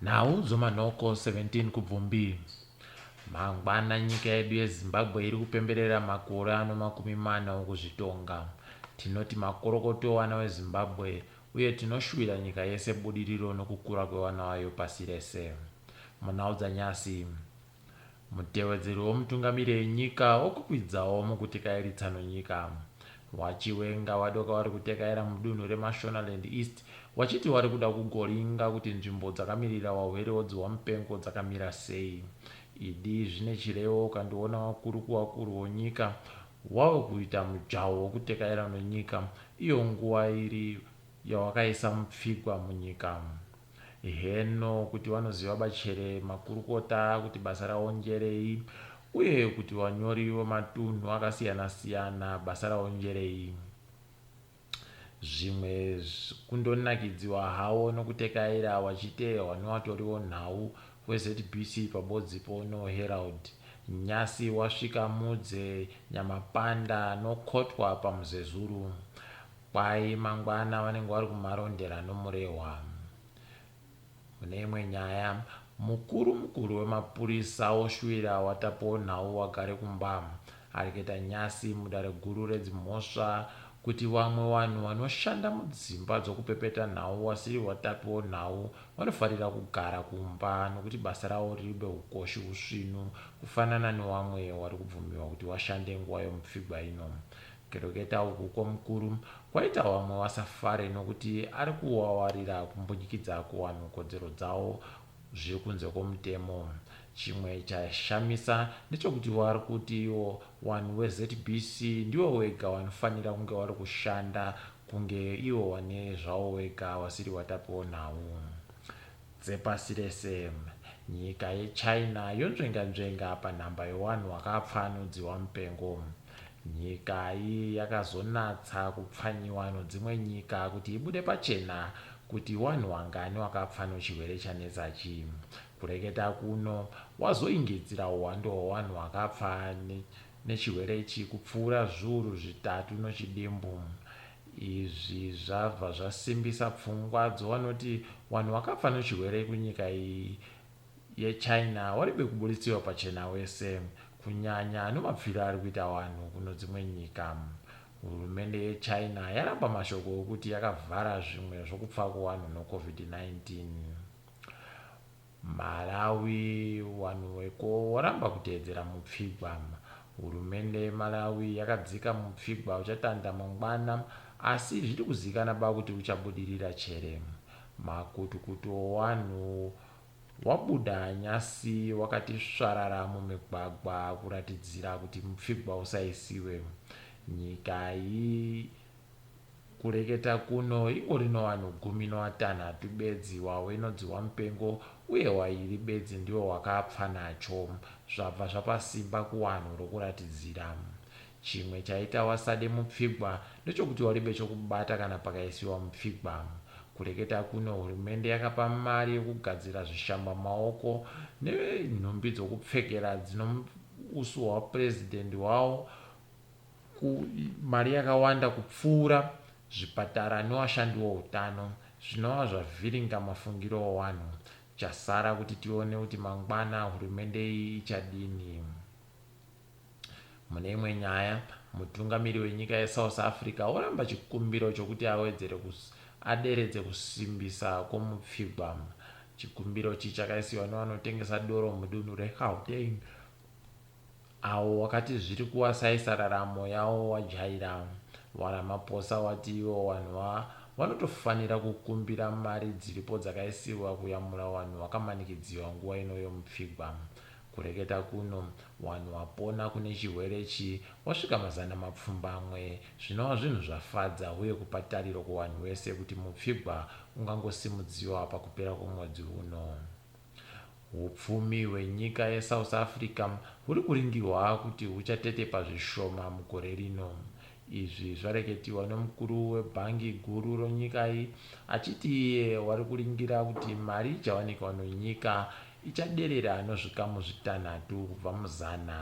Nhau dzomanhoko 17 Kubvumbi. Mangwana nyika yedu yeZimbabwe iri kupemberera makore ano 40 okuzvitonga. Tinoti makorokoto wana weZimbabwe uye tinoshuwira nyika yese budiriro nokukura kwevana vayo pasi rese. Munhau dzanyasi, Mutewedzeri womutungamiri enyika okwikwidzawo mukutekairitsano nyika. VaChiwenga vadoka vari kutekaira mudunhu reMashonaland East vachiti vari kuda kugoringa kuti nzvimbo dzakamirira wahwere wodzihwamupengo dzakamira sei. Idi zvine chirevo ukandiona wakuru kuwakuru wonyika wave kuita mujaho wokutekaira nonyika iyo nguva iri yawakaisa mupfigwa munyika. Heno kuti vanoziva bachere makurukota kuti basa ravo njerei uye kuti vanyori vematunhu akasiyana siyana basa ravo njerei. Zvimwe kundonakidziwa hawo nokutekaira wachiteerwa newatori wonhau weZBC pabodzipo noHerald. Nyasi wasvika mudze Nyamapanda noKotwa paMuzezuru. Kwai mangwana vanenge vari kuMarondera noMurehwa. Mune imwe nyaya, mukuru mukuru wemapurisa oshuwira wataponhau wagare kumba. Areketa nyasi mudare guru redzimhosva kuti vamwe vanhu vanoshanda mudzimba dzokupepeta nhau wasiri watapi wonhau vanofarira kugara kumba nokuti basa ravo riribe ukoshi husvinu kufanana newamwe wari kubvumiwa kuti washande nguva yomupfigwa ino. Kureketa uku kwomukuru kwaita vamwe vasafare nokuti ari kuwawarira kumbunyikidza kuvanhu kodzero dzavo zviri kunze kwomutemo. Chimwe chashamisa ndechokuti vari kuti ivo vanhu veZBC ndivo vega vanofanira kunge vari kushanda kunge ivo vane zvavo vega vasiri vatapiwo nhau. Dzepasi rese. Nyika yeChina yonzvenga-nzvenga panhamba yewanhu wakapfa nodziwa mupengo. Nyika iyi yakazonatsa kupfanyiwa nodzimwe nyika kuti ibude pachena kuti wanhu wangani wakapfa nochihwere chanetsachi. Kureketa kuno wazoingidzira uwandu hwewanhu wakapfa nechihwere ichi kupfuura zviuru zvitatu nochidimbu. Izvi zvabva zvasimbisa pfungwa dzowanoti wanhu wakafa nochihwere kunyika iyi yeChina waribe kuburitsirwa pachena wese, kunyanya nomapfiro ari kuita wanhu kuno dzimwe nyika. Hurumende yeChina yaramba mashoko okuti yakavhara zvimwe zvokupfa kwewanhu noCovid-19. Malawi Vanhu veko voramba kuteedzera mupfigwa. Hurumende yeMalawi yakadzika mupfigwa uchatanda mangwana asi zviri kuzikana ba kuti uchabudirira chere. Makutukutu owanhu wabuda nyasi wakati svarara mumigwagwa kuratidzira kuti mupfigwa usaisiwe. Nyika iyi Kureketa kuno ingori novanhu 18 bedzi wave nodzihwa mupengo uye wairi bedzi ndiwo wakapfa nacho. Zvabva zvapa simba kuwanhu rokuratidzira. Chimwe chaita wasade mupfigwa ndechokuti waribe chokubata kana pakaisiwa mupfigwa. Kureketa kuno hurumende yakapa mari yokugadzira zvishamba maoko nenhumbi dzokupfekera dzino usu hwaPresident wawo mari yakawanda kupfuura zvipatara newashandi woutano zvinova zvavhiringa mafungiro owanhu. Chasara kuti tione kuti mangwana hurumende iyi ichadini. Mune imwe nyaya, mutungamiri wenyika yeSouth Africa oramba chikumbiro chokuti awedzere aderedze kusimbisa kwomupfigwa. Chikumbiro ichi chakaisiwa nevanotengesa doro mudunhu reGauteng Awo wakati zviri kuwasaisa raramo yawo wajaira. VaRamaphosa wati ivo wanhu wa vanotofanira kukumbira mari dziripo dzakaisiwa kuyamura wanhu wakamanikidziwa nguva ino yomupfigwa. Kureketa kuno, wanhu wapona kune chihwere ichi wasvika 800 zvinova zvinhu zvafadza huye kupa tariro kuwanhu wese kuti mupfigwa ungangosimudziwa pakupera kwomwedzi uno. Hupfumi hwenyika yeSouth Africa huri kuringirwa kuti huchatetepa zvishoma mugore rino. Izvi zvareketiwa nomukuru webhangi guru ronyika iyi achiti iye wari kuringira kuti mari ichawanikwa nonyika ichaderera nozvikamu zvitanhatu kubva muzana.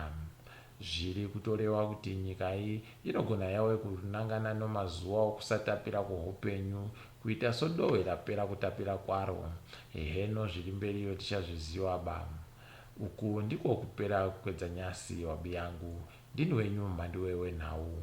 Zviri kutorewa kuti nyika iyi inogona yave kunangana nomazuva okusatapira kwohupenyu. Kuita sodohwe rapera kutapira kwaro. Heheno zviri mberiyo tichazviziva ba. Uku ndiko kupera kwedzanyasi wabiyangu. Ndini wenyu Mhanduwe wenhau.